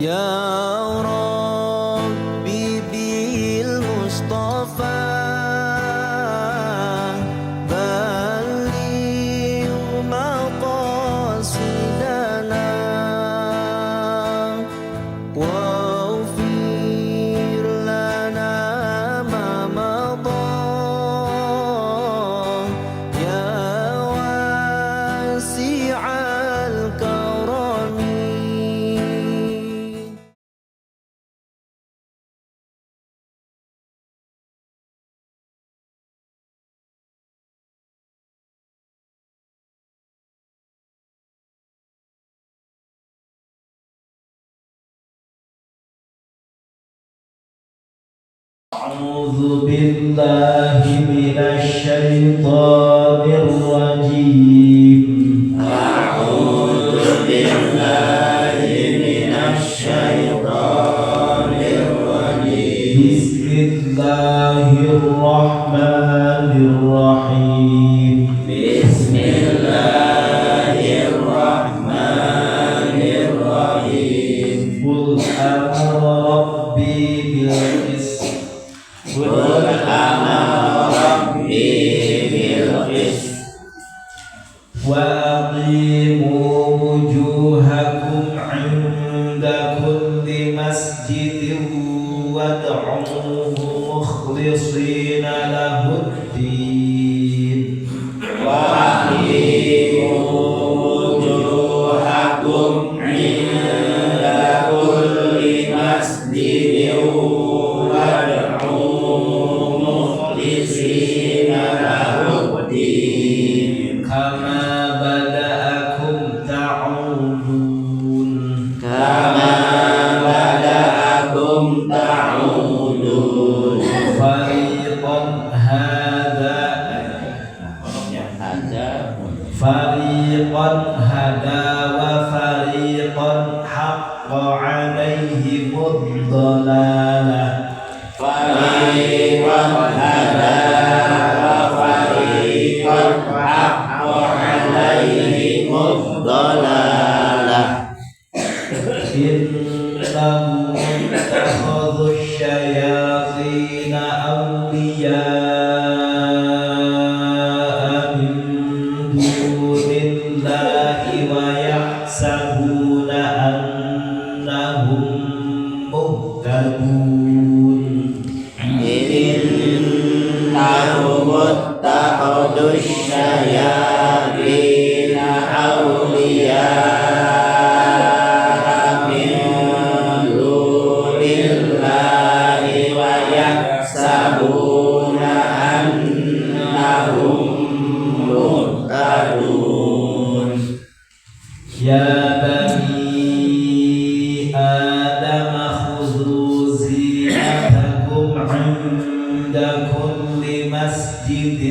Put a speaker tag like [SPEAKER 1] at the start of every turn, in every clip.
[SPEAKER 1] يا ربي بالمصطفى بلغ مقاصدنا واغفر لنا ما مضى يا واسع الكرم.
[SPEAKER 2] أعوذ بالله من الشيطان الرجيم.
[SPEAKER 3] أعوذ بالله من الشيطان الرجيم.
[SPEAKER 2] بسم الله الرحمن الرحيم.
[SPEAKER 3] بسم الله الرحمن الرحيم.
[SPEAKER 2] قل أمر ربي بالقسط.
[SPEAKER 3] قل أمر ربي بالقسط.
[SPEAKER 2] وأقيموا وجوهكم عند كل مسجد وادعوه مخلصين له الدين.
[SPEAKER 3] وأقيموا وجوهكم عند كل مسجد وادعوه مخلصين له الدين.
[SPEAKER 2] كما بدأكم تعودون.
[SPEAKER 3] كما بدأكم تعودون.
[SPEAKER 2] فريقا هذا فريقا هدى وفريقا حق عليهم الضلالة.
[SPEAKER 3] فريقا هدى وفريقا حق عليهم الضلالة.
[SPEAKER 2] إنهم اتخذوا الشياطين أولياء من دون الله ويحسبون أنهم مهتدون.
[SPEAKER 3] إنهم اتخذوا الشياطين أولياء من دون الله ويحسبون أنهم مهتدون.
[SPEAKER 2] يا بني آدم خذوا زينتكم عند كل مسجد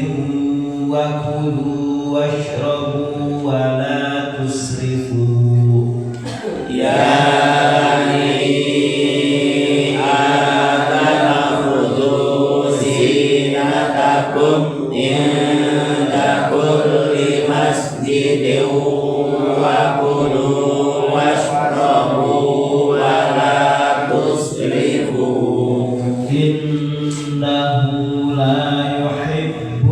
[SPEAKER 2] وكلوا واشربوا ولا تسرفوا.
[SPEAKER 3] يا بني آدم خذوا زينتكم عند كل مسجد وكلوا واشربوا ولا تسرفوا.
[SPEAKER 2] إنه لا يحب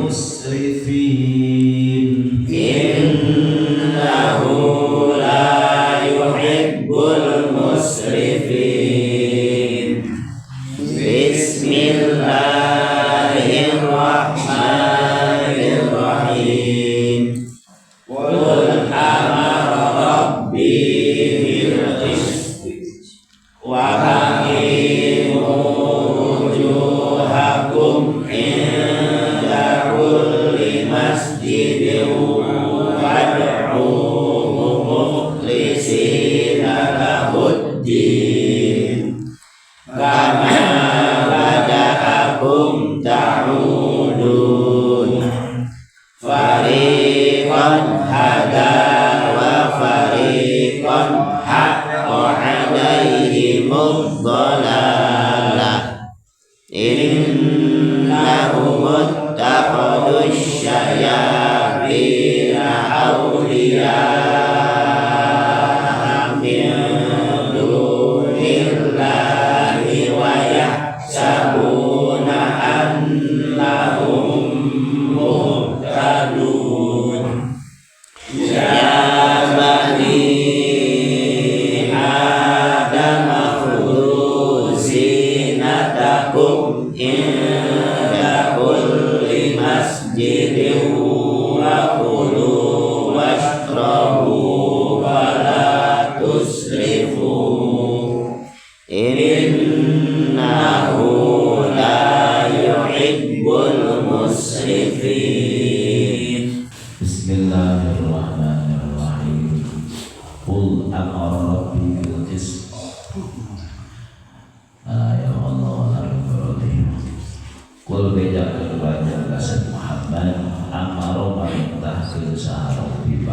[SPEAKER 2] المسرفين.
[SPEAKER 3] إنه لا يحب المسرفين. بسم الله الرحمن الرحيم. قل أمر ربي بالقسط وأقيموا وجوهكم عند كل مسجد وادعوه مخلصين له الدين كما بدأكم تعودون. فريقا هدى وفريقا حق عليهم الضلالة. إنهم اتخذوا الشياطين أولياء من دون Innahu la yuhibbul musrifin.
[SPEAKER 2] Bismillahirrahmanirrahim. Qul amara rabbi bil qist. Ya Allah, Qul bejakeun banyak kasih Muhammad amara marintahkeun saha rabbi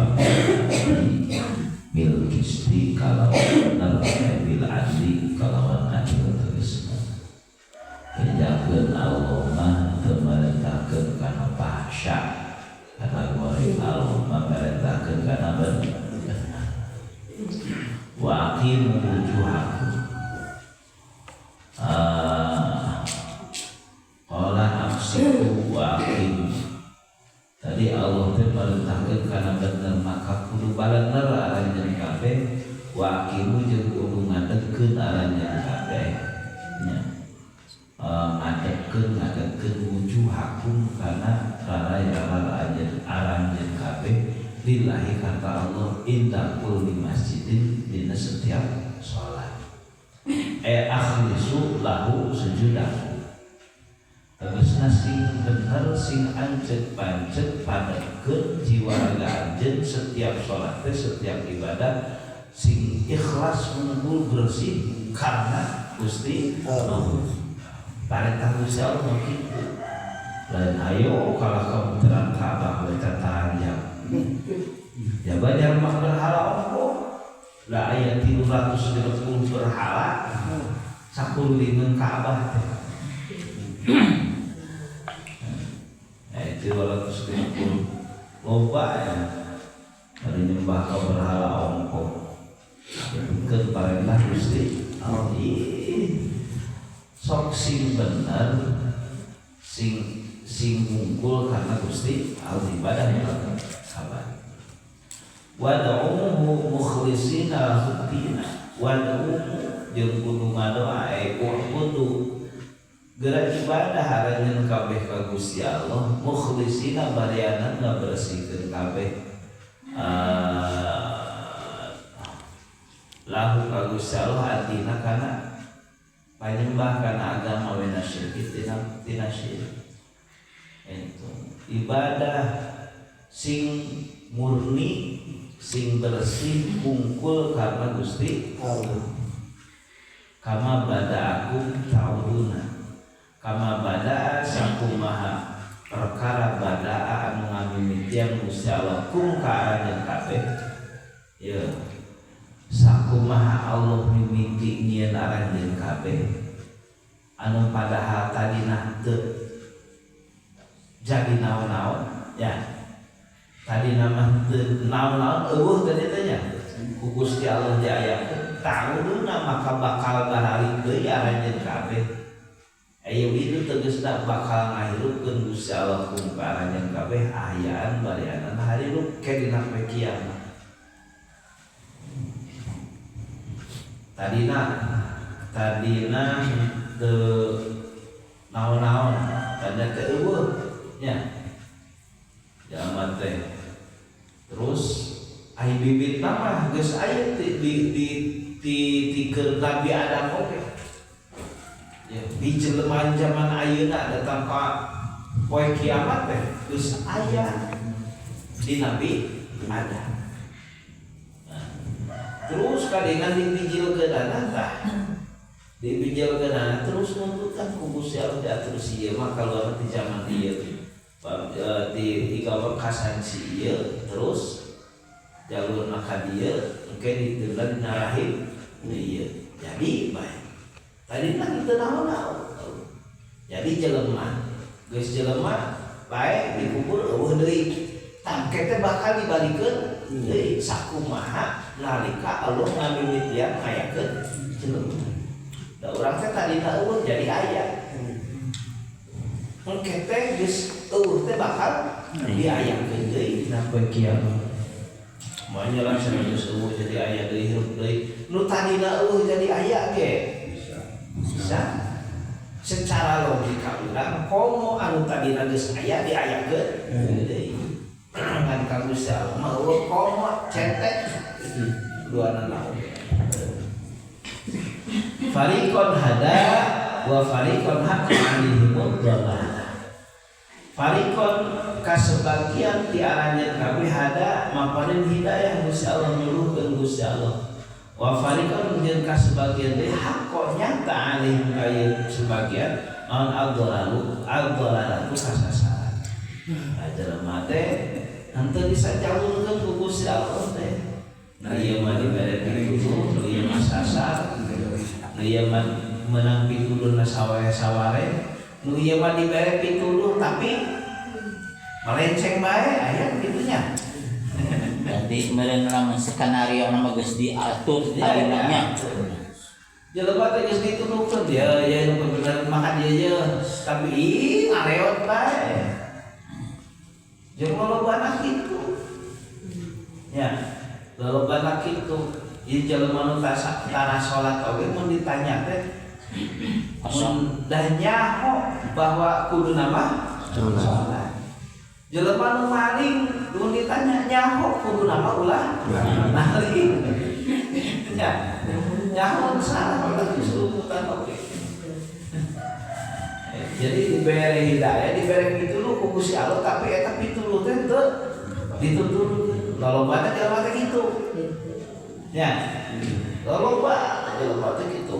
[SPEAKER 2] bil qisti kalawan bener bil adli kalawan adil tegasna. Bejakeun Allah mah teu marintahkeun kana fahsya kana goreng, Allah mah marintahkeun kana bener. Wa aqimu wujuhakum. Qala amsiku wa aqimu. Tadi Allah teh marintahkeun kana bener maka kudu balener aranjeun kabeh, wa aqimu jeung kudu ngadegkeun aranjeun kabeh nya. Ngadegkeun wujuhakum kana raraya aranjeun kabeh lillahi kata Allah inda kulli masjidin dina setiap salat. Akhlisu lahu sujudahu. Tegasna sing bener sing ancet pancet padegkeun jiwa raga anjeun setiap salat teh setiap ibadah sing ikhlas unggul bersih karena Gusti Allah. Parentah Gusti Allah kitu. Lain ayo kalah kamuteran Ka'bah we tatanjak. Ya banyak mah berhala ongko. Lah aya 360 berhala sakulilingeun Ka'bah teh. 360 loba ya. Bari nyembah ka berhala ongko. Nyebutkeun parentah Gusti Allah. Sok sing bener sing sing unggul karena Gusti Allah ibadah kabar. Wad'uhu mukhlisina lahu-ddin. Wad'uhu jeung kudu ngadoa kudu geura ibadah aranjeun kabeh ka Gusti Allah mukhlisina barianan ngabersihkeun kabeh lahu ka Gusti Allah addina kana panyembah kana agama wena syirik tina syirik. Itu ibadah sing murni sing bersih kungkul karena Gusti Allah. Kama bada'akum ta'uduna. Kama bada'a sakumaha perkara bada'a anu ngamimitian Gusti Allah kum ka aranjeun kabeh. Ya. Sakumaha Allah mimiti nyieun aranjeun kabeh anu padahal tadina teu jadi naon-naon ya. Tadi nama naon-naon eueuh tadi teh nya. Ku Gusti Allah diayakeun ta'uduna maka bakal baralik deui aranjeun kabeh. Ayo itu tegasna bakal ngahirupkeun Gusti Allah kum ka aranjeun kabeh ayaan barianan harirup ke dina poe kiamat. Tadina teu naon-naon, tadina teu eueuh nya. Zaman teh. Terus ai bibit mah geus aya di keur Nabi Adam oge. Ya, di jelema zaman ayeuna datang ka poe kiamat teh geus aya di Nabi Adam. Nah, terus kadengan dipijilkeunana tah. Dipijilkeunana terus nuntutan ku Gusti Allah diatur ieu mah kaluarna di zaman ieu. Di kawasan si ieu terus jalurna ka dieu engke diteundeun dina rahim ieu. Jadi bae. Tadi mah teu naon-naon. Jadi jelema geus jelema bae dikubur eueuh deui. Tangke teh bakal dibalikeun deui sakumaha nalika Allah ngamimitian ngayakeun jelema. Da urang teh tadina eueuh jadi aya. Engke teh geus eueuh teh bakal diayakeun deui dina poe kiamat. Moal langsung geus eueuh jadi aya deui hirup deui. Nu tadina eueuh jadi aya ge. Bisa. Secara logika urang komo anu tadina geus aya diayakeun deui. Ngan ka Gusti Allah mah eueuh komo cetek duana naon. Fariqon hada wa fariqon haqqa alaihimud dhalalah. Fariqon kasebagian ti aranjeun kabeh hada maparin hidayah Gusti Allah nyuluhkeun Gusti Allah. Wa fariqon jeung kasebagian deui haqqo nyata alaihim ka sebagian naon ad-dhalalu ad-dhalalatu kasasaran. Jelema teh henteu bisa jalurkeun ku Gusti Allah teh. Nu ieu mah dibere pituduh, nu ieu mah sasar, nu ieu mah meunang pituduhna saware-saware, nu ieu mah dibere pituduh tapi melenceng bae aya kitunya.
[SPEAKER 3] Berarti meureun lamun skenario nama geus diatur tadina.
[SPEAKER 2] Jelema teh geus dituduhkeun dia ya nu bener makan dia ye, tapi ih ngareot bae. Jeung lolobana kitu. Ya, lolobana kitu. Ieu jelema nu tara salat oge mun ditanya teh mun dah nyaho bahwa kuduna mah salat. Jelema nu maling mun ditanya nyaho kuduna mah ulah maling. Ya, nyaho nu salah ulah disurungutan oge. Jadi dibere hidayah, dibere pituduh ku Gusti Allah, tapi eta pituduh teh teu dituturkeun. Lolobana jelema teh kitu. Ya. Loloba jelema teh kitu.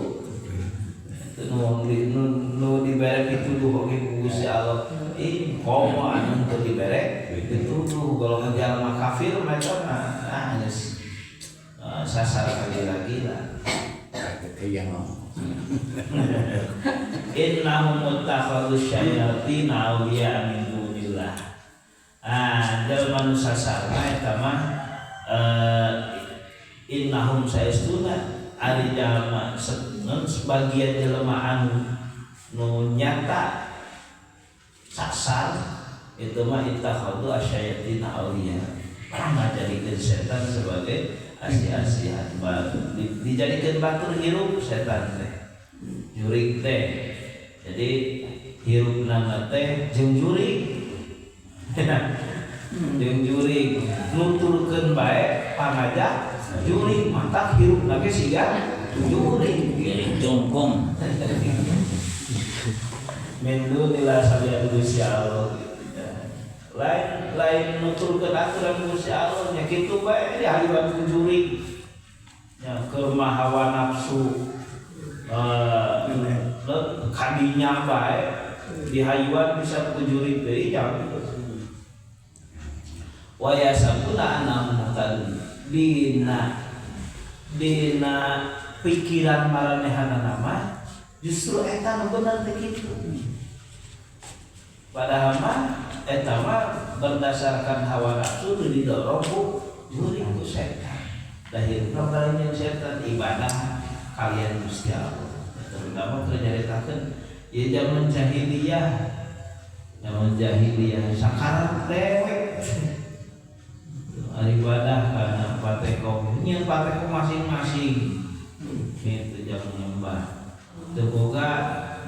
[SPEAKER 2] Itu nu dibere pituduh oge ku Gusti Allah. Ih, komo anu teu dibere pituduh golongan jalma kafir mah eta mah ah geus sasar gila-gila. Innahum muttakhadhu syayatin awliya min dunillah. Ah, jalma nu sasarna eta mah innahum saestuna ari jalma sebagian jelema anu nu nyata sasar itu mah ittakhadhu asyayatin awliya. Ngajadikeun setan sebagai asih-asihan, dijadikeun batur hirup setan teh. Jurig teh. Jadi hirup nama teh jeung jurig. Jeung jurig nuturkeun bae pangajak jurig matak hirupna ge siga jurig.
[SPEAKER 3] Jurig jongkong.
[SPEAKER 2] Min dunillah salian Gusti Allah. Lain lain nuturkeun aturan Gusti Allah nya kitu bae dihayuan ku jurig. Nya keur mah hawa nafsu kadinya bae dihayuan bisa ku jurig deui jang. Wa yasabuna annahum muhtadun. Dina pikiran maranehanana mah justru eta nu bener teh kitu. Padahal mah eta mah berdasarkan hawa nafsu nu didorong ku jurig ku setan. Lahirna bareng setan ibadah kalian Gusti Allah. Terutama keur nyaritakeun ieu zaman jahiliyah. Zaman jahiliyah sakarang dewek. Ibadah kana patekong, nyeun patekong masing-masing. Kitu jam nyembah. Teu boga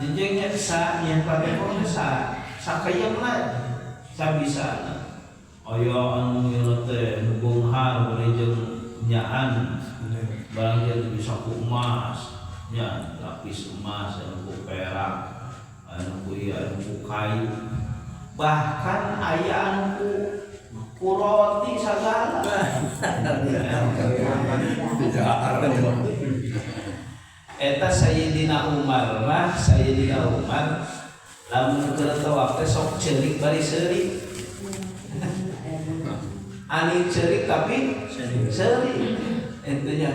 [SPEAKER 2] jenjengnya sa nyeun patekong teh sa sakayangna sabisana. Aya anu ieu teh nu beunghar bari jeung nyaan barang dia bisa ku emas, nya lapis emas, anu ku perak, anu ku ieu, anu ku kayu. Bahkan aya anu ku roti sagala. Eta Sayyidina Umar mah, Sayyidina Umar lamun keur tawaf teh sok ceurik bari seurik. Ani ceurik tapi seurik. Intinya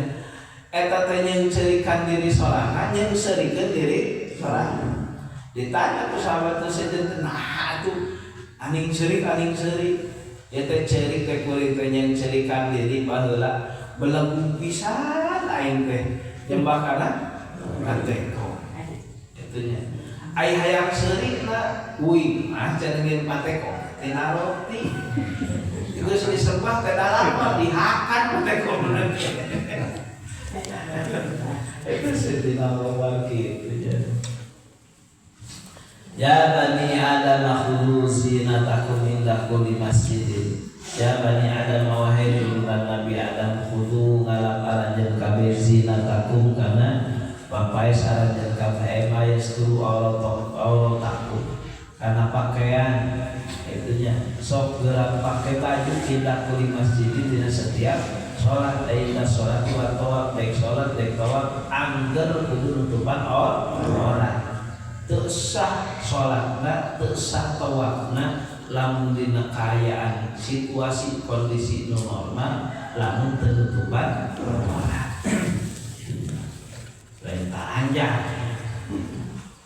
[SPEAKER 2] eta teh nyeung ceurikan diri sorangan, nyeung seurikeun diri sorangan. Ditanya ku sahabat teh sejen, nah atuh aning ceurik aning seurik. Ya teh ceurik teh kuring teh nyeung ceurikan diri baheula belegu pisan aing teh nyembah kana pateko. Itunya. Ai hayang seurikna uing mah cenah ngeun pateko tina roti. Geus disembah teh dalam mah dihakan pateko nanti. Itu sedina Umar kitu ya. Ya bani Adam khudhu zinatakum inda kulli masjidin. Ya bani Adam wahai turunan Nabi Adam khudhu ngalap aranjeun kabeh zinatakum kana Bapak saranjeun kabeh ma yasturu auratakum karena pakaian itunya sok gerak pakai baju tidak kuli masjid dina setiap sholat ayeuna sholat wa tawaf baik sholat baik tawaf angger kudu nutupan aurat. Teu sah sholatna, teu sah tawafna lamun dina kaayaan situasi kondisi nu normal lamun teu nutupan aurat. Lain taranjang.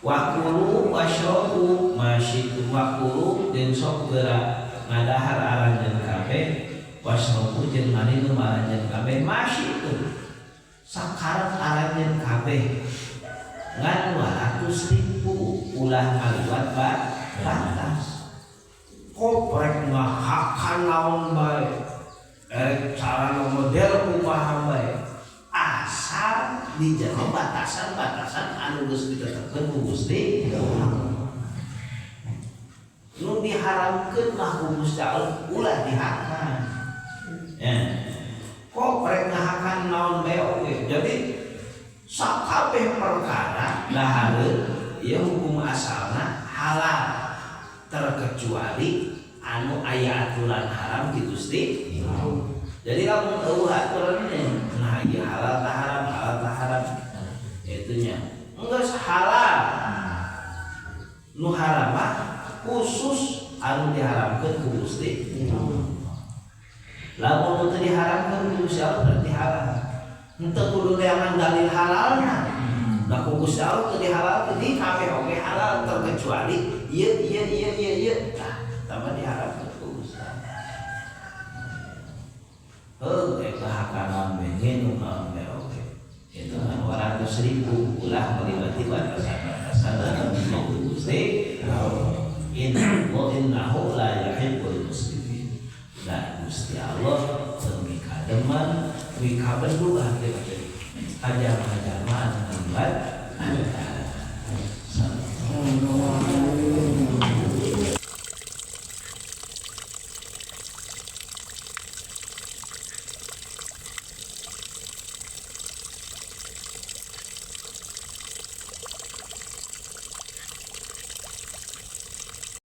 [SPEAKER 2] Wakulu wasyrobu masyitum wakulu jeung sok geura ngadahar aranjeun kabeh wasyrobu jeung ngaminum aranjeun kabeh masyitum sakarep aranjeun kabeh ngan 200.000 ulah ngaliwat batas. Koprek ngahakan naon bae erek carana model kumaha bae asal di jero batasan-batasan anu geus ditetapkeun ku Gusti Allah. Nu diharamkeun mah ku Gusti Allah ulah dihakan. Ya. Koprek ngahakan naon bae oge. Jadi sakabeh perkara dahareun ieu hukum asalna halal terkecuali anu aya aturan haram di Gusti Allah. Jadi lamun eueuh aturannya nah ieu halal tah haram, halal tah haram. Itunya geus halal. Nu haram mah khusus anu diharamkeun ku Gusti Allah. Lamun teu diharamkeun ku Gusti Allah berarti halal. Henteu kudu neangan dalil halalna. Nah ku Gusti Allah teu dihalalkeun di kabeh oge halal terkecuali ieu ieu ieu ieu ieu. Tah tambah diharamkeun ku Gusti Allah. Heuh eta hakanan bae nginum naon bae oge. Itu kan 200.000 ulah melewati batasan-batasan anu Gusti Allah. Innahu la yuhibbul musrifin. Nah Gusti Allah teu mikademen mikabendu akhir aja.